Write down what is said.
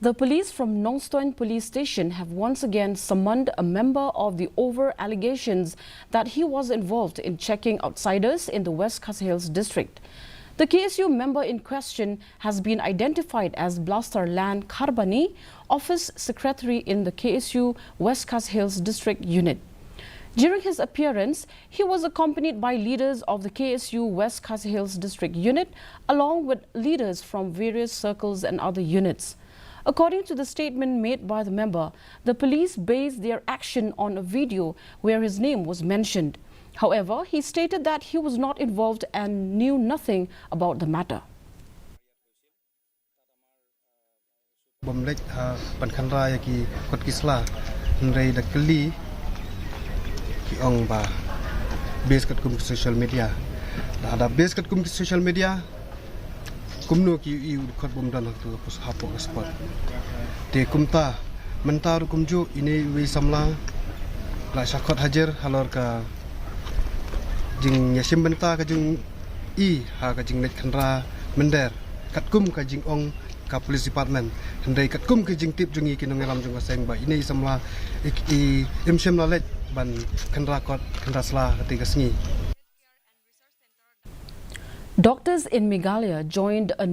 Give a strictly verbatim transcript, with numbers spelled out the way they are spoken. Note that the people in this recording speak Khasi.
The police from Nongstoin Police Station have once again summoned a member of the over allegations that he was involved in checking outsiders in the West Khasi Hills district. The K S U member in question has been identified as Blaster Lan Kharbani, office secretary in the K S U West Khasi Hills district unit. During his appearance, he was accompanied by leaders of the K S U West Khasi Hills district unit, along with leaders from various circles and other units. According to the statement made by the member, the police based their action on a video where his name was mentioned. However, he stated that he was not involved and knew nothing about the matter. Bym leit ha ban khanra ïa ki kot ki sla, hynrei da kylli ki ong ba base katkum ki social media. Da da base katkum ki social media, kumno ki ïohi u dkhot bym don hangtu ha poh ka spot. Te kumta mynta ruh kumjuh ine iwei samla la shah khot hajir halor ka jingïashim bynta ka jingïohi ha ka jingleit khanra mynder katkum ka jingong ka police department. Hynrei katkum ka jingtip jong ngi ki nongïalam jong ka seng ba ine i samla i, i im shym la leit ban khanra kot khanra sla ha kata ka sngi. Doctors in Meghalaya joined a